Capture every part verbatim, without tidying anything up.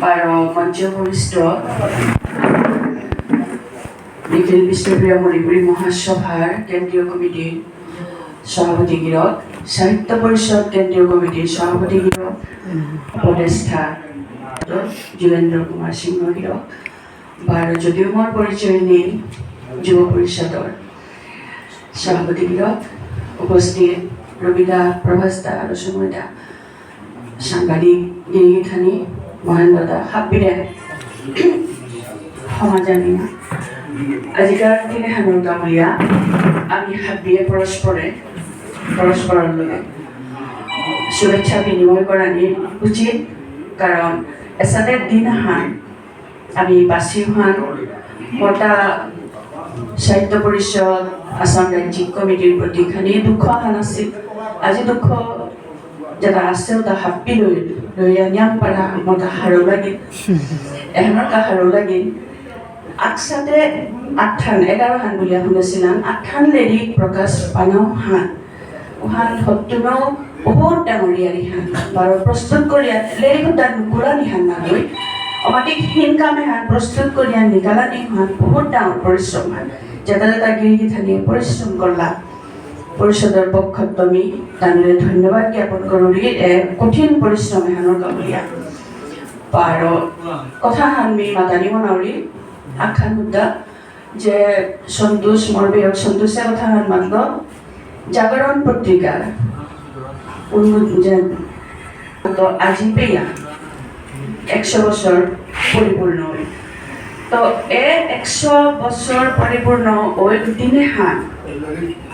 বারো মঞ্চে উপবিষ্ট নিখিল বিষ্ণুপ্রিয়া মণিপুরী মহাসভার কেন্দ্রীয় কমিটির সভাপতি গিরক, সাহিত্য পরিষদ কেন্দ্রীয় কমিটির সভাপতি গিরক, উপদেষ্টা যুগেন্দ্র কুমার সিংহ গিরক, বারো যদিও মোর পরিচয় নেই, যুব পরিষদর সভাপতি গিরক, উপস্থিত রবিদা, প্রভাসদা, রসময়দা, সাংবাদিক গিরিগিথানি, মহেন্দ্রদা, হাব্বিরে ক্ষমা জানি না। আজিকার দিনে হানুর কামুরিয়া আমি হাব্বিয়ে পরস্পরে, পরস্পরর লগে শুভেচ্ছা বিনিময় করানি উচিত, কারণ এসাদের দিন হান আমি বাসি হান মতা সাহিত্য পরিষদ, আসাম রাজ্যিক কমিটির প্রতি খানি দুঃখ হান আছিল। আজি দুঃখ যেটা আছে, ওটা হাব্বি লই, লইয়া নিয়াম পারা মতা হারৌ লাগিল। এহানর কা হারৌ লাগিল। আকসাতে আঠান, এগারো হান বুলিয়া শুনেছিলাম, আঠান লেরিক প্রকাশ পানাও হান। উহান হত্তুনো বহুত ডাঙর ইয়ারি হান। বারো প্রস্তুত করিয়া, লেরিক উদ্যান নুকুলানি হান নাগই। অমাটিক হিন কামে হান প্রস্তুত করিয়া নিকালানি হান বহুত ডাঙর পরিশ্রম হান। যেটা যেটা গিরিগিথানিয়ে পরিশ্রম করলা। পরিষদর পক্ষত আমি তানুরে ধন্যবাদ জ্ঞাপন করুরি, এ কঠিন পরিশ্রম এহানর কামুরিয়া। বারো কথা হান মি মাতানি মনাউরি, আখান হুদ্দা যে সন্তোষ, মোর বেয়ক সন্তোষে কথা হান মাতল, জাগরণ পত্রিকা উন্মোচ-, যে, তো আজি পেয়া একশো বছর পরিপূর্ণ হইল। তো এ একশো বছর পরিপূর্ণ ওই দিনে হান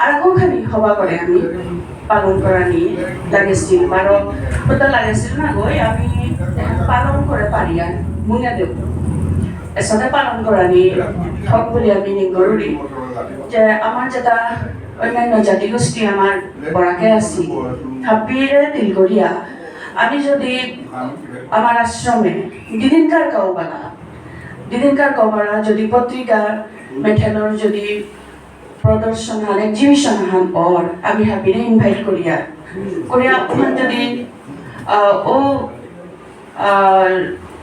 আরো খানি হবা করে আমি পালন করানি লাগেছিল, বারো ওটা লাগেছিল না গই, আমি পালন করে পারি আর মুঙে দেব। এসাদে পালন করানি হক বুলি আমি নিগরুরি যে আমার যেটা অন্যান্য জাতিগোষ্ঠী আমার বরাকে আছি, হাবিরে দিল করিয়া আমি যদি আমার আশ্রমে দিদিনকার কাউবালা, দিদিনকার কাউবালা যদি পত্রিকা মেঠেলর যদি প্রদর্শন হান, এক্সিবিশন হান অর, আমি হাবিরে ইনভাইট করিয়া, করিয়া ওখান যদি, আহ, ও, আহ,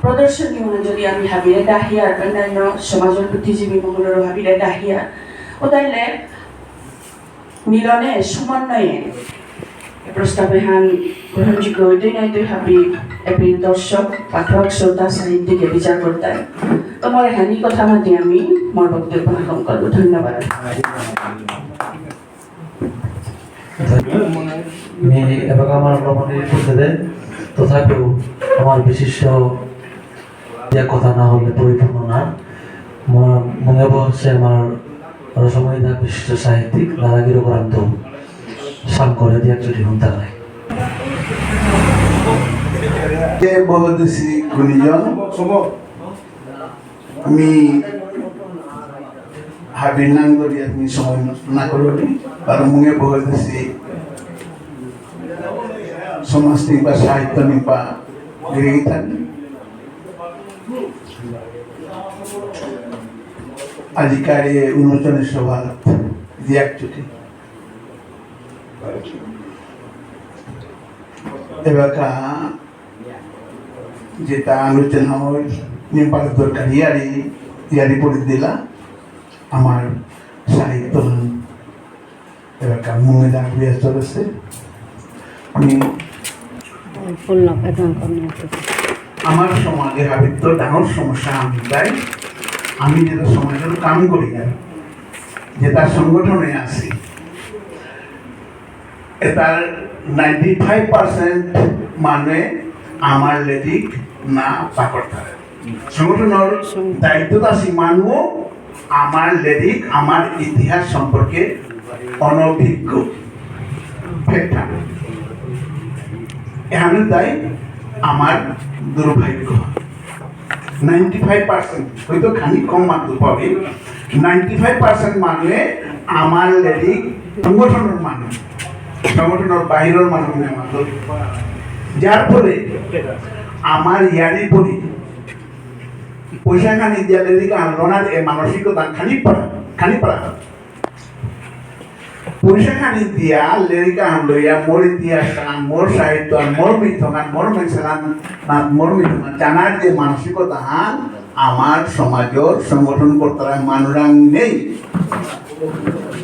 প্রদর্শনী মানে যদি আমি হাবিরে ডাহিয়ার, অন্যান্য সমাজর বুদ্ধিজীবী মহলর হাবিরে ডাহিয়ার, ও তাইলে মিলনে, সমন্বয়ে এ প্রস্তাব এহান গ্রহণযোগ্য হইতই নাইতই হাবি এপি দর্শক, পাঠক, শ্রোতা, সাহিত্যিকে বিচার করতাই। তো মোর এহানি কথা মাতি আমি মোর বক্তব্য সামরণ করব। ধন্যবাদ। মি এবাকা আমার ভ্রমণের পূর্বে তথাপিও আমার বিশিষ্ট যে কথা না হলে পরিপূর্ণ না। ম-, মনে বসে আমার রসময়দা বিশিষ্ট সাহিত্যিক দাদাগিরি করান্ত সাম করে দিয়ে চুরি হুম তালাই। যে বহুদেশী গুণীজন, আমি হাবির নাম ধরি আপনি সময় নষ্ট না করবেন, কারণ মুঙে বহুদেশী সমাজ নিবা, সাহিত্য নিবা, গিরি গিথানি। আজিকার এই উন্মোচনী সভা দিয়াক চুটি। এবাকা যেটা আলোচনা হয়, নিম্পার দরকার ইয়ারি, ইয়ারি পড়ে দিলা, আমার সাহিত্য এবাকা মুঙে ডাক দিয়া চলেছে। আমি ফুল না, এখন কোন আছে? আমার সমাজে হাবিত্ত ডাঙর সমস্যা আমি তাই, আমি যেটা সমাজের কাম করি না, যেটা সংগঠনে আছি, এটার নাইনটি ফাইভ পার্সেন্ট মানুহে আমার লেরিক না পাকরতারা। সংগঠনর দায়িত্বত আছি মানু আমার লেরিক, আমার ইতিহাস সম্পর্কে অনভিজ্ঞ। ফেকটা। এহানে তাই আমার দুর্ভাগ্য। নাইনটি ফাইভ পার্সেন্ট, হয়তো খানি কম মাত্র পাবে, নাইনটি ফাইভ পার্সেন্ট মানুহে আমার লেরিক সংগঠনর মানু, সংগঠনর বাহিরর মানু নিয়া মাত্র। যার ফলে আমার ইয়ারি পরি পয়সা খানি দিয়া লেরিক আন্দোলনর এ মানসিকতা খানি পড়া, খানি পড়া। পয়সা খানি দিয়া লেরিক আহান লইয়া মোর ইতিহাস আহান, মোর সাহিত্য আহান, মোর মিথ আহান, মোর মেনসেলান, না মোর মিথ আহান, জানার যে মানসিকতা আহান, আমার সমাজর সংগঠন করতারা মানুরাং নেই।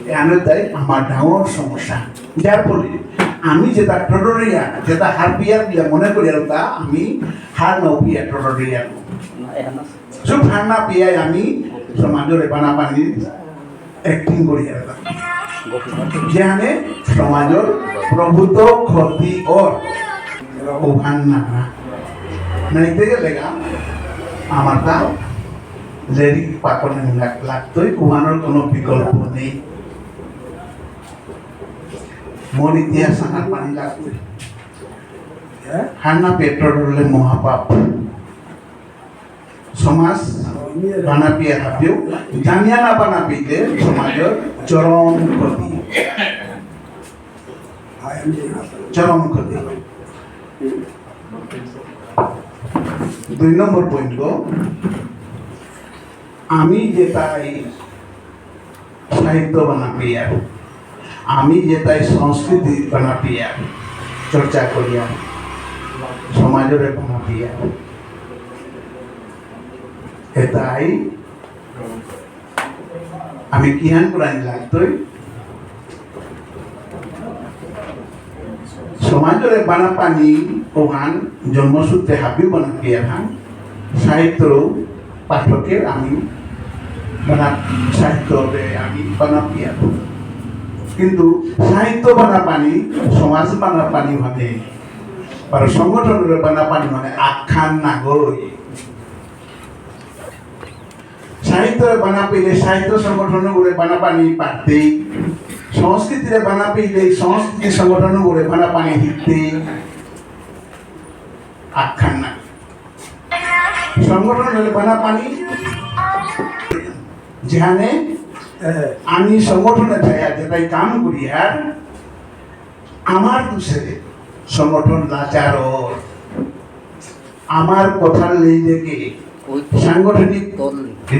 এহানে তাই আমার ডাঙর সমস্যা। যার ফলে আমি যেটা টোটোরিয়া, যেটা হারপিয়ার বুলিয়া মনে করি, আর তা আমি হার না পিয়া টোটোরিয়া। সব হার না পিয়াই আমি সমাজরে বানা পানি acting করি আর তা। যেহানে সমাজর প্রভূত ক্ষতি অর। ওহান না না। নাইতে গেলে গা, আমার তা লেরিক পাকনে লাগ-, লাগতই, ওহানর কোনো বিকল্প নেই। মোর ইতিহাস আহান পানি লাগতই। হার না পেট্রোল হলে মহাপাপ। সমাজ বানাপিয়া হাবিও, জানিয়া না বানাপিলে সমাজর চরম ক্ষতি। চরম ক্ষতি। দুই নম্বর point গো, আমি যেটাই সাহিত্য বানাপিয়া, আমি যেটাই সংস্কৃতি বানাপিয়া চর্চা করিয়া, সমাজরে বানাপিয়া, এটাই আমি কিহান করানি লাগতই? সমাজরে বানাপানি ওহান জন্মসূত্রে হাবিও বানাপিয়া হান সাহিত্য পাঠকে আমি বানা, সাহিত্যরে আমি বানাপিয়া। কিন্তু সাহিত্য বানাপানি, সমাজ বানাপানি মানে, আর সংগঠনরে বানাপানি মানে আখ্যান নাগই। সাহিত্য বানাপিলে সাহিত্য সংগঠনরে বানাপানি পারতে, সংস্কৃতিরে বানাপিলে সংস্কৃতি সংগঠনরে বানাপানি হিতে আখ্যান না। সংগঠনরে বানাপানি যেহানে, এ, আমি সংগঠনে থাইয়া যেটাই কাম করিয়ার, আমার দুষে সংগঠন লাচার অর। আমার কথার লেই দেখে সাংগঠনিক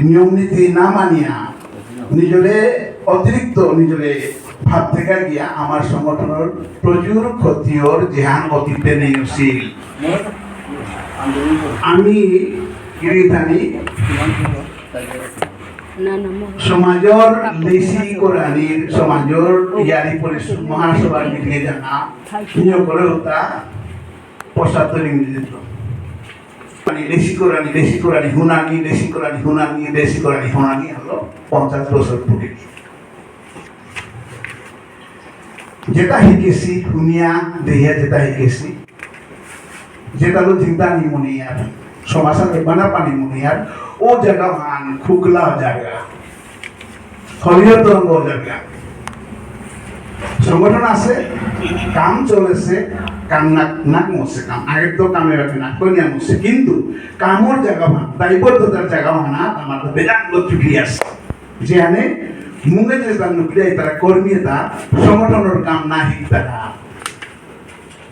নিয়ম নীতি না মানিয়া নিজরে অতিরিক্ত নিজরে ভাব থেকে গিয়া আমার সংগঠনর প্রচুর ক্ষতি অর, যেহান অতীতে নেই অসিল। আমি গিরিধানী না, না, মহা- সমাজর লেসি করানির, সমাজর ইয়ারি পরিশ্রম মহাসভার মিটিংয়ে জানা, নিয়োগ করে হতা পশ্চাৎ তৈরি দিত। মানে লেসি করানি, লেসি করানি, হুনানি, লেসি করানি, হুনানি, লেসি করানি, হুনানি হলো পঞ্চাশ বছর পরে। যেটা হিকেসি, হুনিয়া, দেহিয়া যেটা হিকেসি, যেটা লো চিন্তা নি মনিয়ার, সমাজে বানা পানি মনিয়ার, ও জায়গা হান খুকলা জায়গা, হলিয়া তরঙ্গ জায়গা। সংগঠন আছে, কাম চলেছে, কাম না, না মরছে কাম। আগে তো কামে বাকি না, কই নিয়ে মরছে। কিন্তু কামর জায়গা হান, দায়বদ্ধতার জায়গা হান, আমার তো বেজান লোক ছুটি আছে। যে আনে মুঙে যে তার নুকলিয়া তারা কর্মী তা সংগঠনর কাম না হিকতারা।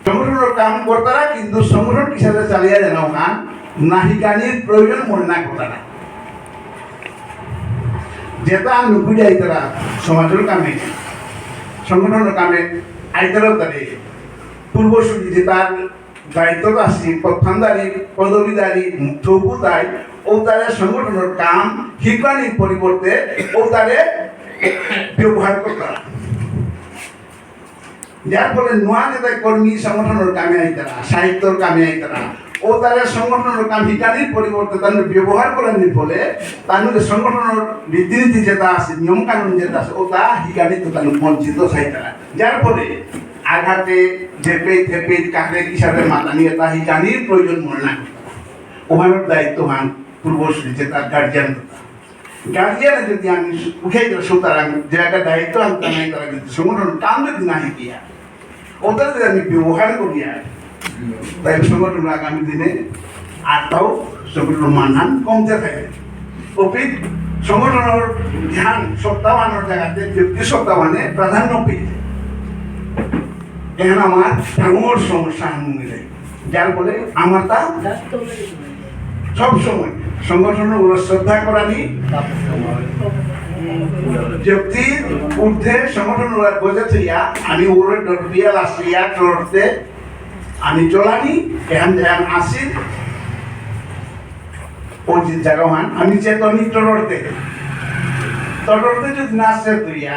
সংগঠনর কাম করতারা কিন্তু সংগঠন কিসাদে চালিয়া যানা ওহান না হিকানির প্রয়োজন মনে না করতারা। যেটা নুকলিয়া তারা সমাজর কামে, সংগঠনর কামে আইতারা তারে পূর্বসূরি যেটা দায়িত্ব আছে, প্রধানদারি, পদবীদারি, চৌকিদার, ও তারে সংগঠনর কাম হিকানির পরিবর্তে ও তারে ব্যবহার করতারা। যার ফলে নোয়া নেতা কর্মী সংগঠনর কামে আইতারা, সাহিত্যর কামে আইতারা, ও তারে সংগঠনর কাম হিকানির পরিবর্তে তার ব্যবহার করানির ফলে তার সংগঠনর রীতিনীতি যেটা আছে, নিয়ম কানুন যেটা আছে, ও তা হিকানিত তার বঞ্চিত চাইতারা। যার ফলে আঘাতে, ঝেপে, থেপে, কাকে কিসাদে মাতানি, এটা হিকানির প্রয়োজন মনে না। ওহানর দায়িত্ব হান পূর্বসূরি যেটা গার্জিয়ান। গার্জিয়ান যদি আমি উঠে গেলে সুতরাং যে একটা দায়িত্ব আনতে নাই, তারা কিন্তু সংগঠন কাম যদি না হিকিয়া, ওটা যদি আমি ব্যবহার করিয়া, তাই সংগঠন আগামী দিনে আরতাও সংগঠন মানহান কমতে থাকে। অপিত সংগঠনর ধ্যান সত্তাবানর জায়গাতে ব্যক্তি সত্তাবানে প্রাধান্য পেয়ে। এখন আমার ডাঙর সমস্যা আনন্দ নেই, যার ফলে আমার তা সব সময় সংগঠনর উপরে শ্রদ্ধা করানি, ব্যক্তির ঊর্ধ্বে সংগঠন ওরা গজে থইয়া, আমি ওরে ডরপিয়া লাসিয়া ডরতে, আমি চলানি, এহান যেহান আসিল, অজিত জাগাহান, আমি চেতনি ডরতে। ডরতে যদি না চেতইয়া,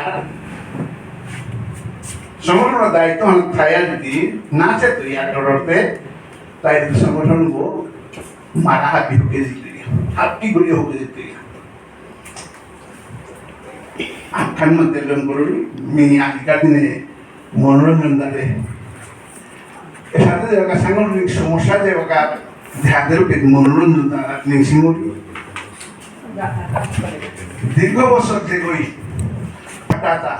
সংগঠনর দায়িত্ব হান থায়া যদি না চেতইয়া ডরতে, তাই সংগঠন গো মারা হাবি হুকে জিতে। হাবি গুলি হুকে জিতে। আখ্যান মধ্যে লম করুন, মি আজিকার দিনে মনোরঞ্জন দারে। এসাদে যে বাকা সাংগঠনিক সমস্যা যে বাকা দেহাদের উপরে মনোরঞ্জন দা নিংসিং করি। দীর্ঘ বছর যে কই কাটাতা,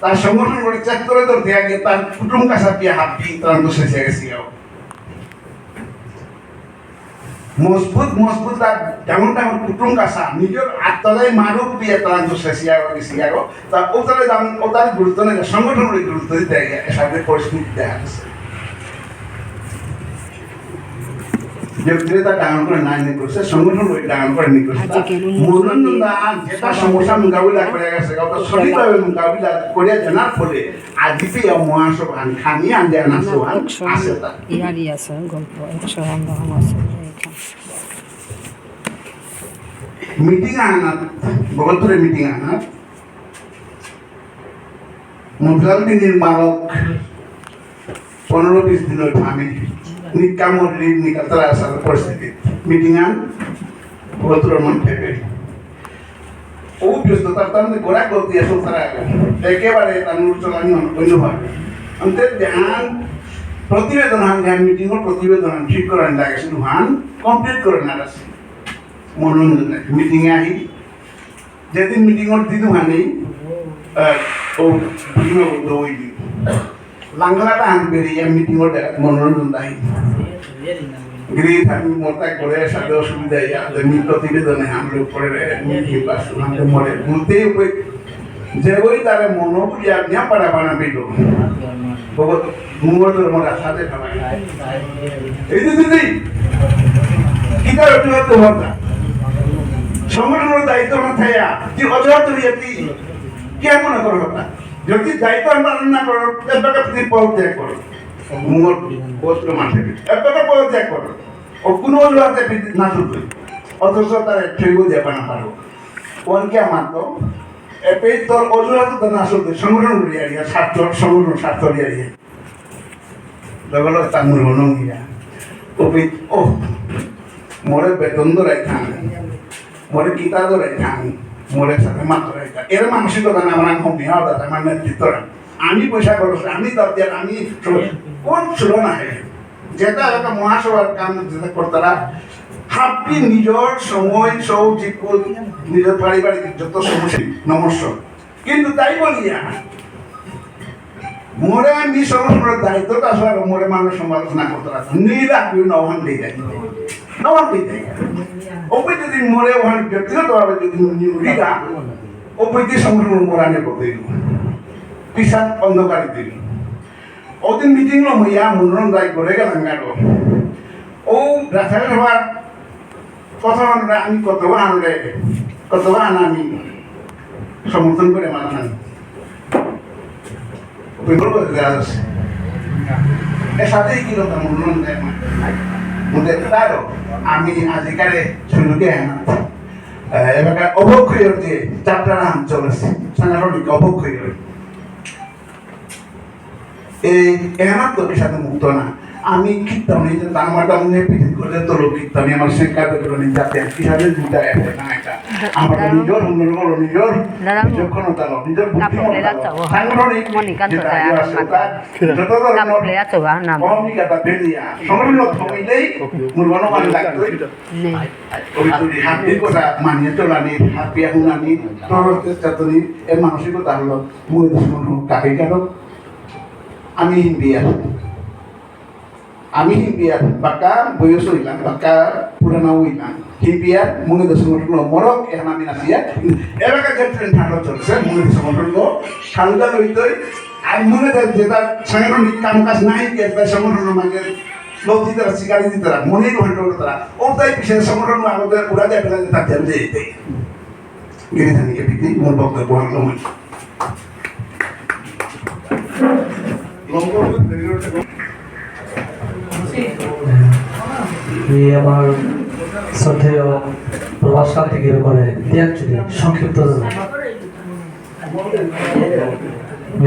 তার সংগঠন করে চেক করে ধরতে আগে তার কুটুম কাছা পিয়া হাবি তার তো শেষে গেছি। মজবুত, মজবুত আর ডাঙর ডাঙর কুটুম কাছা, নিজর আত্মালাই মারুপ দিয়ে তারা তো শেষিয়ারো, গেছিয়ারো, তা ওতারে দাম, ওতারে গুরুত্ব নেই, সংগঠনরে গুরুত্ব দিতে হয়, এসাদে পরিস্থিতি দেখা গেছে। ব্যক্তিরে তা ডাঙর করে না নিয়ে করছে, সংগঠন ওই ডাঙর করে নিয়ে করছে। আজকে কেন মনোরঞ্জন দা যেটা সমস্যা মোকাবিলা করে গেছে, ওটা সঠিকভাবে মোকাবিলা করে জানার ফলে আজিপি মহাসভা খানি আন্দে আনা না, সোহান একশো আসে তা। ইয়ারি আছে, গল্প, একশো রাম রাম আছে, এখানে। মিটিং আনাত, বগলপুরে মিটিং আনাত। মফিলাল মিনির মালক পনেরো বিশ দিনের ফামি নিকামর লিভ নিকাতারা আসার পরিস্থিতি। মিটিং আন, বগলপুরের মন ফেপে। ও ব্যস্ততার কারণে গোড়া করতে আসো তারা একেবারে তানুর চলানি অন্য হয়। অন্তে ধ্যান প্রতিবেদন হান, ধ্যান মিটিং ও প্রতিবেদন হান ঠিক করার লাগে শুধু হান কমপ্লিট করে না আসে। মনোরঞ্জন মিটিং এ আহি, যেদিন মিটিং ওর দিদু হানি, আহ, ও বুঝিমা বলতে ওই দিন। লাংলাটা আন বেরিয়ে মিটিং ওর মনোরঞ্জন দাই। গিরি থাকি মোটা করে সাথে অসুবিধা ইয়া, তে মি প্রতিবেদনে হামলে করে রে, মি কি পাস, হামলে মরে। বলতেই ওই যে ওই তারে মনো বুঝিয়া নিয়া পারা বানা পেল। ভগত মুহূর্তর মধ্যে সাথে খাওয়াই। এই যে দিদি, কি কারণে তুমি অত হতা? সংগঠনের দায়িত্ব না থাইয়া, কি অজুহাত তুমি এটি কি এমন করো হতা? যদি দায়িত্ব পালন না করো, এবাকা তুমি পদত্যাগ করো। মুহূর্ত গোত্র মাঠে, এবাকা পদত্যাগ করো। ও কোনো অজুহাতে না শুনবে। অথচ তারা একটু দিয়ে বানা পারো। কোন কে আমার তো, এপেই তোর অজুহাত তো না শুনবে, সংগঠন করিয়া, স্বার্থ, সংগঠন স্বার্থ করিয়া। লগে লগে তার মূল হনঙ্গিয়া। ওপি, ও, মোরে বেতন ধরাই থাং, মোরে কিতা ধরাই থাং, মোরে সাথে মাত ধরাই থাং। এর মানসিকতা না আমার হমিয়া দাদা, আমার নেতৃত্বরা। আমি পয়সা খরচ, আমি দরকার, আমি সব, কোন ছিল না হয়। যেটা একটা মহাসভার কাম যেটা করতারা, হাবি নিজর সময়, সব জীবন, নিজর পারিবারিক যত সমস্যা, নমস্য। কিন্তু তাই বলিয়া, মোরে আমি সংগঠনের দায়িত্বটা আসলে মোরে মানুষ সমালোচনা করতে পারতাম। নিরা কেউ না ওখান দিয়ে যাই। না ওখান দিয়ে যাই। ওপরে যদি মোরে ওখানে ব্যক্তিগতভাবে যদি নিউরিরা, ওপরে দিয়ে সংগঠন মোরা নিয়ে করতে দিল। পিসাব অন্ধকারে দিল। ওদিন মিটিং লো মইয়া মনোরম দায় করে গেলাম গেল। ও রাখাল হওয়ার কথা আমরা আমি কত আনলে, কত আন আমি সমর্থন করে মাথান। ওই বলবো যে আজ এর সাথেই কি কথা মনোরম দেয় আমার। মধ্যে তারও আমি আজিকারে শুরুকে আনা। এবার অবক্ষয়ের যে যাত্রা আন চলেছে, সাংগঠনিক অবক্ষয়ের। এই এহানাত তো কিসাদে মুক্ত না। আমি কীর্তনে যে তামাটা মনে পিঠিত করে তো লোক কীর্তনে আমার সেকাতে করে নিয়ে যাতে কিসাদে দুটা এফে না এটা। আমার নিজর হুনর বলো, নিজর দাদা, বিচক্ষণতা লো, নিজর বুদ্ধিমত্তা লো। সাংগঠনিক মনিকান্ত যেটা দাদা, আছে, ওটা যত ধরনের কাপড়ে আছে, বা না। অহমিকাতা বেরিয়া, সংগঠন হইলেই মূল মনোমান লাগতই। নেই। ওই তো হাতি কথা মানিয়ে চলানি, হাতিয়া হুনানি, তরতে চাতনি, এর মানসিকতা হলো, মুঙে দুশ্মন হোক, কাকে কেন? আমি হিন্দিয়ার। আমি হিন্দিয়ার, বাক্কা বয়স হইলাম, বাক্কা পুরানা হইলাম। হিন্দিয়ার, মুঙে দুশ্মন হলো, মরক, এখন আমি নাচিয়া। এলাকা যে ট্রেন ঠান্ডা চলছে, মুঙে দুশ্মন হলো, ঠান্ডা হইতই, আর মুঙে যে-, যেটা সাংগঠনিক কাম কাজ নাই, কি একটা সংগঠনের মাঝে লোক দিতারা, শিকারি দিতারা, মনে ঘন্টা করতারা, ওটাই বিশেষ সংগঠন আমাদের পুরা যায়, বেলা যেটা জানতে যেতে। গিরি থানি এপিতি মোর বক্তব্য আরম্ভ হইল। এই আমার শ্রদ্ধেয় প্রভাস কান্তি গিরকরে দিয়াক চুটি সংক্ষিপ্ত।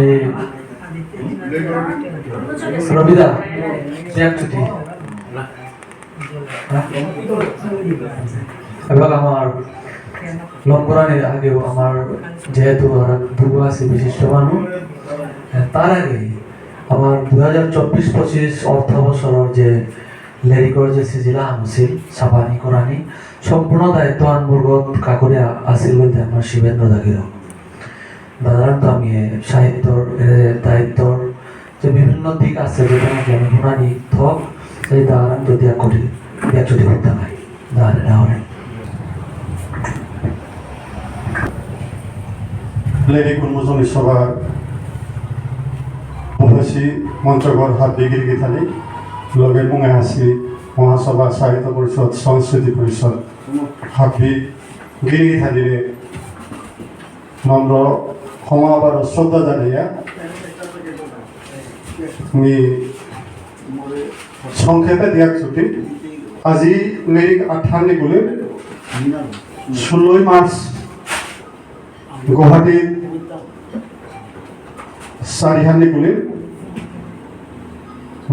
এই রবিদা দিয়াক চুটি। এবার আমার লম্বরানির আগেও আমার যেহেতু আর দুগো আছে বিশিষ্ট মানুষ, তার আগে আমার দুই হাজার চব্বিশ পঁচিশ অর্থ বছরর যে লেরিকর যে সিজিলা আনছিল, ছাপানি করানি, সম্পূর্ণ দায়িত্ব আনবুর্গত কাকুরে আছিল বলতে আমার শিবেন্দ্র দাগিরক। দাদার তো আমি এ সাহিত্যর, এ, দায়িত্বর যে বিভিন্ন দিক আছে, যেটা নাকি আমি শুনানি থক, সেই দাদার তো দিয়া করি, দিয়া চুরি করতে নাই। দাদারে ডাহরে। লেরিক উন্মোচনী সভার উপস্থিত মঞ্চগর হাব্বি গিরি গিথানি, লগে মুঙে আসি মহাসভা, সাহিত্য পরিষদ, সংস্কৃতি পরিষদ, হাব্বি গিরি গিথানিরে নম্র ক্ষমা বারো শ্রদ্ধা জানাইয়া আমি সংক্ষেপে দিয়াক চুটি। আজি লেরিক আঠারো নিকুলির ষোলোই মার্চ গুয়াহাটির চারিহান নিকুলির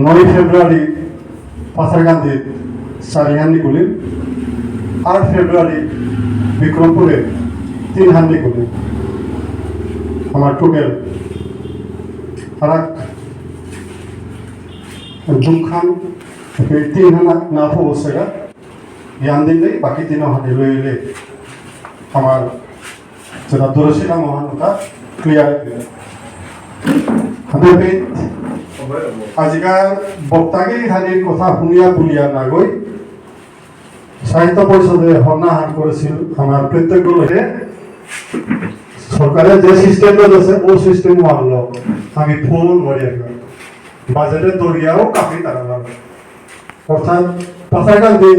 নয় ফেব্রুয়ারি পাথারকান্দিত চারিহান নিকুলির, আট ফেব্রুয়ারি বিক্রমপুরে তিনহান নিকুলির। আমার টোটাল আর এক দুখান, এই তিনহান না পৌঁছেগা। জ্ঞান দিলে বাকি তিনহানি লইলে আমার যেটা ধরেছিলাম, ওহান ওটা ক্লিয়ার। আমি আজিকার বক্তাকে খালি কথা শুনিয়া বুলিয়া না গই, সাহিত্য পরিষদে হন্না হান করেছিল, আমার প্রত্যেক লোকে সরকারের যে সিস্টেম আছে, ও সিস্টেম মানলো, আমি ফোন করি একবার। বাজেটে দরিয়াও কাফি তারা লাগে। অর্থাৎ পাথারকান্দি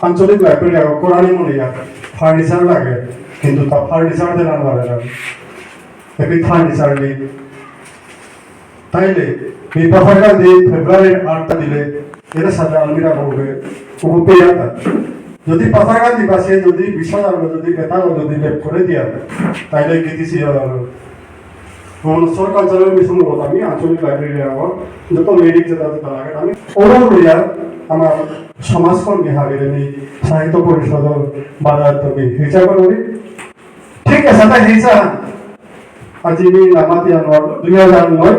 আঞ্চলিক লাইব্রেরি আগ করানি মনে ইয়া ফার্নিচার লাগে, কিন্তু তা ফার্নিচার দেনা পারে না। এপি ফার্নিচার নেই। তাইলে এই পাথারকান্দি ফেব্রুয়ারির আটটা দিলে এর সাথে আলমিরা করবে, ও পেয়ারটা। যদি পাথারকান্দি বাসে যদি বিশ হাজার যদি বেতন যদি লেপ করে দিয়া, তাইলে গীতিসি মনসর কালচারাল মিশন বলতে আমি আঞ্চলিক লাইব্রেরি আমার যত লেরিক যেটা যেটা লাগে আমি ওরও লইয়া আমার সমাজকর্মী হাবিরে আমি সাহিত্য পরিষদর বাজার তুমি হিসাব করি। ঠিক আছে, তাই হিসাব। আজি আমি নামাতি আমার দুই হাজার নয়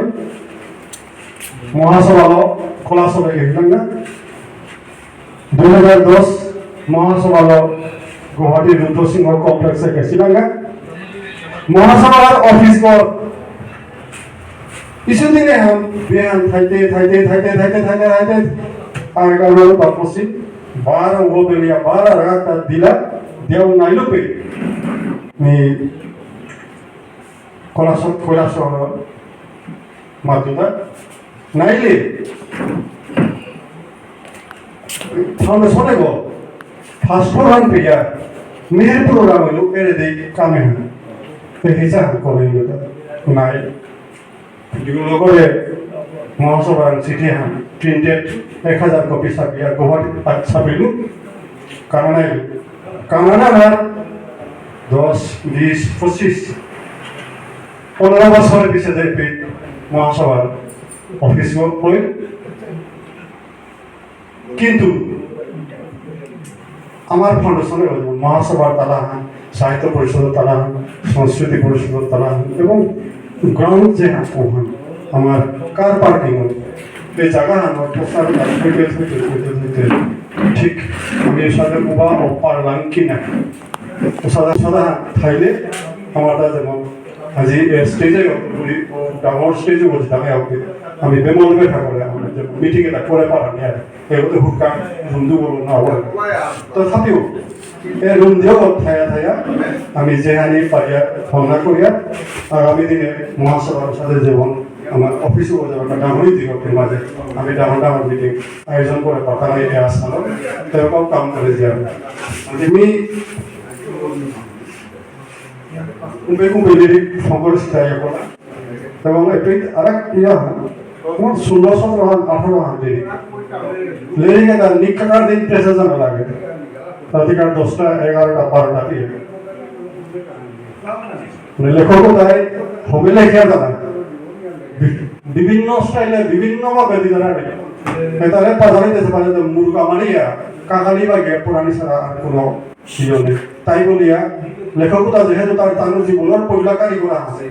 মহাসভালো খোলা সভায় গেছিলাম না। দুই হাজার দশ মহাসভালো গুয়াহাটি রুদ্রসিংহ কমপ্লেক্সে গেছিলাম না। মহাসভার অফিস ঘর কিছুদিনে হাম বিয়ান থাইতে, থাইতে, থাইতে, থাইতে, থাইতে, থাইতে, আর কারণে বাপসি বারো ও বেলিয়া বারো রাত দিলা দেও নাইলো পে। নি কৈলাসহর, কৈলাসহর মাতুদা নাইলে ফাউন্ডেশনে গো ফাস্ট ফোর হান পেয়া মেহেরপুর রাম হইল এরে দেই কামে হান। তে হিসা হান করে হইল তা নাই। যেগুলো করে মহাসভার চিঠি হান প্রিন্টেড এক হাজার কপি ছাপিয়া গুয়াহাটি ছাপিলু। কানাডায়, কানাডার দশ, বিশ, পঁচিশ, পনেরো বছরের পিছে যে পি-, মহাসভার অফিস হই। কিন্তু আমার ফাউন্ডেশনের মহাসভার তালা হান, সাহিত্য পরিষদের তালা হান, সংস্কৃতি পরিষদের তালা হান এবং গ্রাউন্ড যে হান ওহান আমার কার পার্কিং হয়, এই জায়গা হান আমার প্রচার কাজ হইতে হইতে হইতে হইতে ঠিক আমি সাথে উবা ও পারলাম কি না। ও সাদা সাদা থাইলে আমার তা যেমন আজি এ স্টেজে করি, ও ডাঙর স্টেজে বলছি, আমি আমাকে আমি বেমন বেঠা করে আমরা যে মিটিং এটা করে পারা নিয়ে আর এগুলো হুকা বন্ধু বলো না বলে। তথাপিও এ রুম দিয়েও থায়া থায়া আমি যেহানি পারিয়া ভাবনা করিয়া আগামী দিনে মহাসভার সাথে যেমন আমার অফিসও যাবে, একটা ডাঙরি দিকে মাঝে আমি ডাঙর ডাঙর মিটিং আয়োজন করে পাঠানো এই আসলো, তেরকম কাম করে যাবে। আমি কুম্পে কুম্পে লেরিক সংকলন সিতাই করা। এবং এপিত আরাক ইয়া, কোন ষোলো, সতেরো হান, আঠারো হান লেরিক। লেরিক এতা নিকাকার দিন প্রেসে জানা লাগে। রাতিকার দশটা, এগারোটা, বারোটা দিয়ে। মানে লেখক তাই হবিলে খেয়াল না। বি-, বিভিন্ন স্টাইলে, বিভিন্নভাবে দিতে পারে। এতারে বাজারে দিতে পারে যে মুরগা মারিয়া, কাকালি বা গেপ পুরানি ছাড়া আর কোনো ইয়ে নেই। তাই বলিয়া লেখকতা যেহেতু তার তানুর জীবনের পয়লা কারিগর আছে,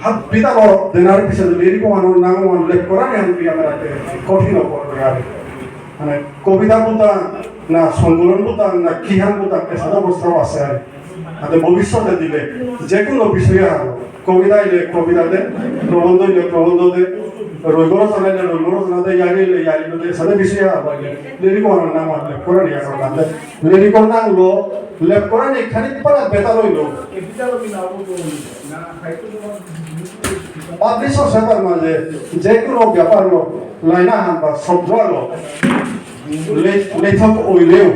হাত বিতালো দেনার পিছে যদি এরকম আমার নাম আমার লেখ করা নেই, আমি আমার হাতে কঠিন পড়বে আর। মানে কবিতা বুতা না, সংকলন বুতা না, কিহান বুতা, এসাদে অবস্থাও আছে আর। হাতে ভবিষ্যতে দিলে যে কোনো বিষয়ে আরো কবিতা ইলে কবিতা দে, প্রবন্ধ ইলে প্রবন্ধ দে, রৈব রচনা ইলে রৈব রচনা দে, ইয়ারি ইলে ইয়ারি দে, এসাদে বিষয়ে আরো লেরিক আমার নাম আর লেখ করা নেই আর। লেরিকর নাঙলো, লেপকরানি খানি পারা বেতা লইলো। পাবলিশার সেবার মাঝে যে কোনো ব্যাপারলো, লাইনা হান বা শব্দলো, লে-, লেখক অইলেও,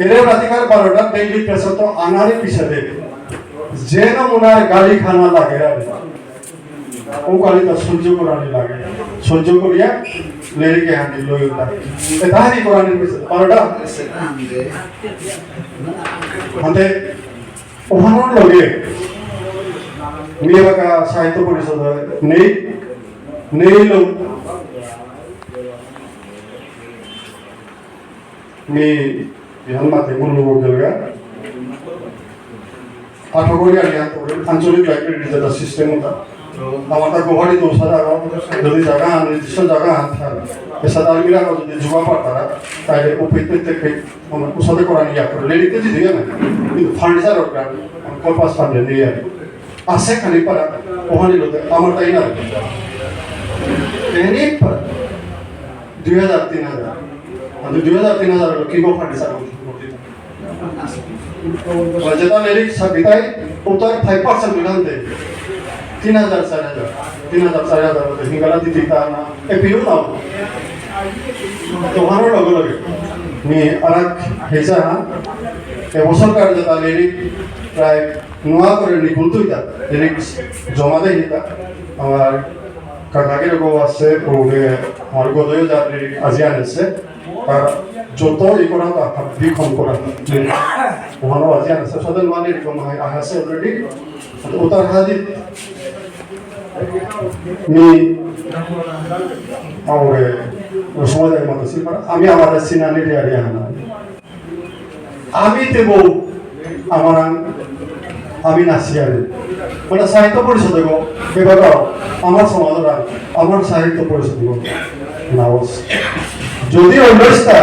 এরে রাতিকার বারোটা ডেইলি প্রেসে তো আনারে পিছে দে। যে নমুনার গালি খানা লাগে আর। ও গালিতা সহ্য করানি লাগে। সহ্য করিয়া লেরিকে হানি লই উঠা। এ তাহানি করানি কইছে, বারোটা। হাতে ওহানর লগে মিয়াবাকা সাহিত্য পরিষদ নেই, নেই লোক। মি বিহান মাতে মুলু গেলগা। আঠারো ইয়ার ইয়াত আঞ্চলিক লাইব্রেরি যেটা সিস্টেম ওটা। আমার তা গুয়াহাটি তো সারা যদি জায়গা আন, নির্দিষ্ট জায়গা আন থার। এসাদে আমি রাখা যদি জুয়া পাতারা, তাইলে উপেতে থেকে মানে উসাদে করা নিয়ে করে। লেরিতে যদি না, কিন্তু ফার্নিচার ওটা, কর্পাস ফান্ডে নিয়ে আর। আছে খালি পারা, ওখানে লোকে, আমার তাই না। এনে পারা, দুই হাজার, তিন হাজার। আমি দুই হাজার, তিন হাজার লোক কি গো ফান্ডিসার করতে। যেটা লেরিক সাবিতাই, ওটার ফাইভ পার্সেন্ট মিলান দে। তিন হাজার, চার হাজার, তিন হাজার, চার হাজার, ওটা হিঙ্গালা দিতে তা না। এ পিউ না। তো ওখানে লগে লগে। নি আরাক হেসা হ্যাঁ। এ বছর কার যেটা লেরিক প্রায় নোয়া করে নিকুল তুইতা, লিরিক্স জমা দেয় নিতা। আমার কাকাকে রকম আছে, ওকে আমার গদয় যা লিরিক আজি আনেছে। তার যত ই করা তা হাবি কম করা। ওখানে আজি আনেছে, সাথে মানে এরকম হয়, আহেছে already। ওটার হাজি মি, আমার, ওই সময় যায় মতো সিল করা। আমি আমার সিনানি রিয়া রিয়া না। আমি তেব আমার আং-, আমি নাসিয়ারি। মানে সাহিত্য পরিষদ গো, এবার আমার সমাজর আং-, আমার সাহিত্য পরিষদ গো, নাওস। যদি অন্যস্তা,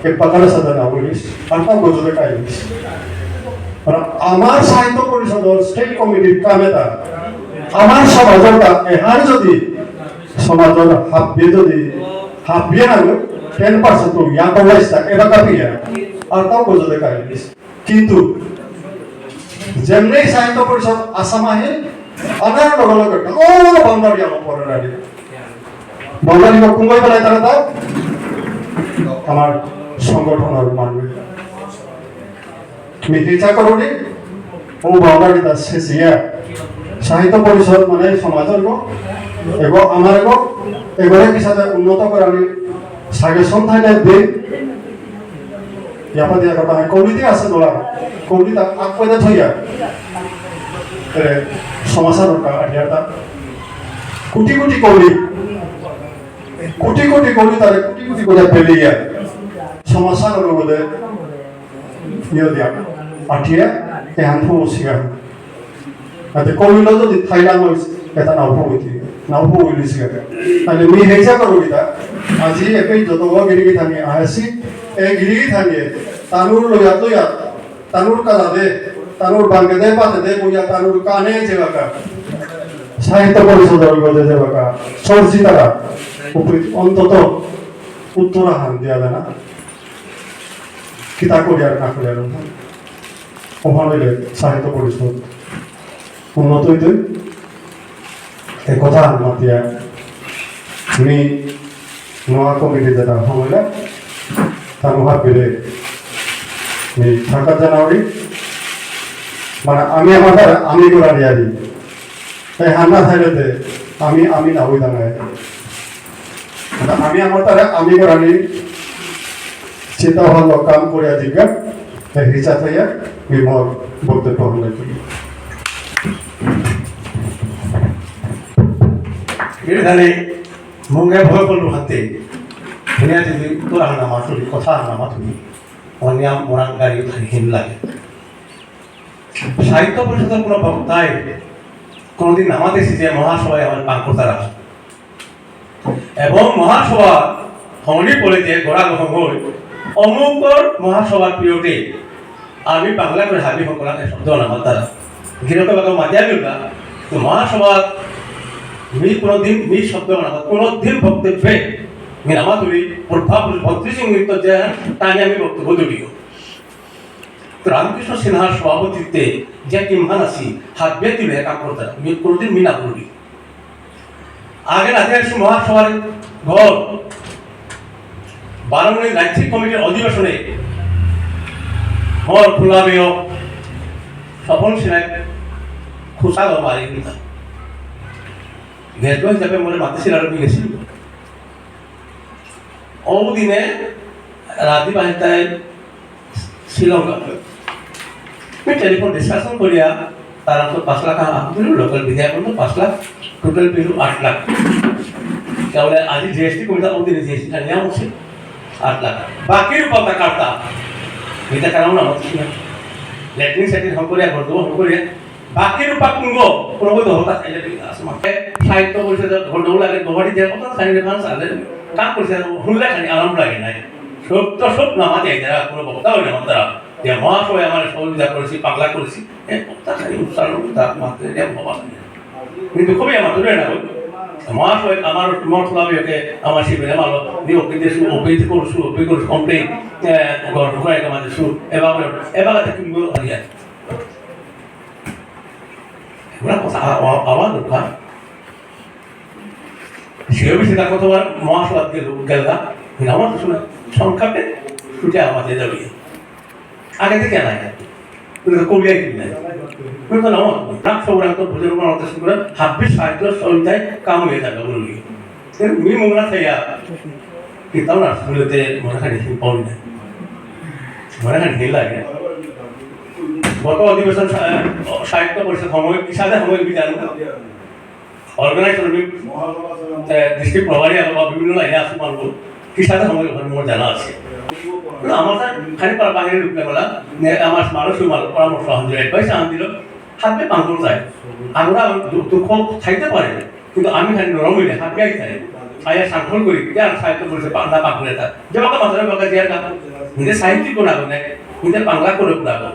এ পাতার সাথে না বলিস, আর তা গজরে কাইলিস। মানে আমার সাহিত্য পরিষদ স্টেট কমিটির কামেতা, আমার সমাজর তা এহার যদি সমাজর হাবিয়ে যদি, হাবিয়ে না গো, টেন পার্সেন্ট তো ইয়াত ওয়াইস থাকে, এবার কাপিয়া, আর তাও বোঝাতে কারিস। কিন্তু, যেমনি সাহিত্য পরিষদ আসাম আহিল, আনার লগে লগে, ও, বাউন্ডারি আমার পরে রাখি। বাউন্ডারি বা কুঙ্গই বেলায় তারা তাও, আমার সংগঠনের মানুষ। মি হেচা করুনি, ও বাউন্ডারি তা শেষিয়া। সাহিত্য পরিষদ মানে সমাজর গো, এগো আমার গো, এগোরে কিসাদে উন্নত করানি সাজেশন থাকে দে। ইয়াপা দিয়া কথা হয়, কমিটি আছে তোরা, কমিটি তা আকপেদে থইয়া। এরে, সমাজর কা আটিয়াতা। কোটি কোটি কমি, কোটি কোটি কমি তারে কোটি কোটি করে পেলিয়া। সমাজর মধ্যে ইয়ে দিয়া, আটিয়া, এহান ফুসিয়া। আতে কমিলো যদি থাইল্যান্ড হইছে, এটা নাও ফুইতি, নাও ফুইলিসিয়া। তাহলে মি হেজা করবিতা, আজি এপেই যত গিরিগি থানি আহেসি, এ গিরিগি থানিয়ে, তানুর লয়াত লয়াত, তানুর কালা দে, তানুর বাঙ্গে দে, পাতে দে, বুয়া তানুর কানে যেবাকা। সাহিত্য পরিষদর গজে যেবাকা, সরসিতারা, উপরি অন্তত উত্তরাহান দিয়া দেনা। কিতা করিয়ার না করিয়ার, ওখানে সাহিত্য পরিষদ উন্নত হইতে। এ কথা মাতিয়া মি নোয়া কমিটি যেটা হইলে, তার মহাবীরে এই থাকা জানাওরি, মানে আমি আমার দ্বারা আমি করানি আর এই হান্না থাইলে আমি, আমি না হই দাঁড়ায়। মানে আমি আমার দ্বারা আমি করানি চিন্তা ভাবনা কাম করে আজিকা, এই হিসাব হইয়া আমি মোর বক্তব্য হলে করি। এখানে মুঙ্গে ভয় করলু হাতে, শুনিয়া যদি তোরা হানা মাতুরি, কথা হানা মাতুরি, অনিয়াম মোরাং গাড়ি উঠানি হিন লাগে। সাহিত্য পরিষদর কোনো বক্তায় কোনোদিন নামাতেছি যে মহাসভায় আমার পাঙ্কতারা এবং মহাসভা হমনি পড়ে যে গোড়া গহম হই অমুকর মহাসভার পিরিয়ডে আমি বাংলা করে হাবি হকলাকে শব্দ নামাতারা। গিরকে বাকা মাতিয়া গেলগা, তো মহাসভা মি কোনোদিন মি শব্দ নামা, কোনোদিন বক্তব্যে মি নামাতুরি, প্রভাব বত্রিশ মিনিট যে তাই আমি বক্তব্য দুটিও। তো রামকৃষ্ণ সিনহার সভাপতিত্বে যে টিমহান আছি, হাবিয়ে তুলে কাম করতারা, মি কোনোদিন মি না বলি। আগে রাতে আসি মহাসভার ঘর, বারো মিনিট রাজ্যিক কমিটির অধিবেশনে মোর খোলা বেয় স্বপন সিনহায় খুশা গো মারি দিতা। গেস্ট হিসাবে মোরে মাতিছিল আর আমি গেছিল। ঔদিনে রাতি বাহিতায় শ্রীলঙ্কা। আমি টেলিফোন ডিসকাশন করিয়া তারা তো পাঁচ লাখ আহ, দিল, লোকাল বিধায়ক তো পাঁচ লাখ, টোটাল পেল আট লাখ। তাহলে আজি জিএসটি কমিটি ঔদিনে জিএসটি টা নেওয়া উচিত আট লাখ। বাকি রূপা তা কাটতা। এটা কারণ না হচ্ছে না। লেট্রিন সেট্রিন হম করিয়া, ঘর দেবো হম করিয়া, বাকি রূপা কুঙ্গ, কোনো বই তো হতা খাইলে ঠিক আছে। মানে, সাহিত্য পরিষদ, ঘন্টা লাগে, গোহাটি যে কত খালি রেফারেন্স আছে, কাম করছে, হুনলে খালি আরাম লাগে নাই। সব তো সব নামাতে আইতারা, কোনো বক্তা হইলে মাত্রা, যে মহাসভায় আমার সহযোগিতা করেছি, পাগলা করেছি, এ বক্তা খালি উচ্চারণ, তার মাত্রা, এটা বাবা লাগে। কিন্তু খুবই আমার দূরে না, ওই মহাসভায় আমার মহাসভায় ওকে আমার শিবিরে মারলো, দিয়ে ওকে দিয়ে শুরু, ওকে দিয়ে করো, শুরু, ওকে করো, কমপ্লেন, গঠন করে একটা মাঝে শুরু, এবার, এবার একটা কিনবো, হারিয়া। এগুলা কথা আ-, আ-, আওয়াজ দরকার। সে বিষয়ে তার কতবার মহাসভাত গেল, গেলগা, আমার তো শুনে সংক্ষেপে ছুটে আমাদের দাঁড়িয়ে। আগে থেকে নাই। তুমি তো কবিয়াই তুমি নাই। তুমি তো নাও, নাক সবরাং তো বুঝে রূপা আমাদের শুরু করে, হাব্বি সাহিত্য সন্ধ্যায় কাম হয়ে যাবে, বলুন। এর মি মোংলা থাইয়া, কিতাও না, স্কুলেতে মনে খানি সিং পাউনি নাই। মনে খানি সিং লাগে। গত অধিবেশন সা-, সাহিত্য পরিষদ সময়, কিসাদে সময় বিধান, অর্গানাইজ কমিটি, এ, ডিস্ট্রিক্ট প্রভারী আর বা বিভিন্ন লাইনে আসে মানুষ, কিসাদে সময় ওখানে মোর জানা আছে। না, আমার স্যার খালি পারা বাহিরে ঢুকলে বলা, নে, আমার মানুষ মাল, পরামর্শ আন দিল, অ্যাডভাইস আন দিল, হাতে পাঙ্গুল যায়। আমরা দু-, দুঃখ থাইতে পারে, কিন্তু আমি খালি নরম হইলে হাতে আই যায়। আয়া সাংখল করি, কে আর সাহিত্য পরিষদ পান্ডা পাঙ্গুলে তা। যে বাকা মাথার বাকা যে আর কাম, নিজে সাহিত্যিক কোন আগে নেই, নিজে বাংলা করে কোন আগে।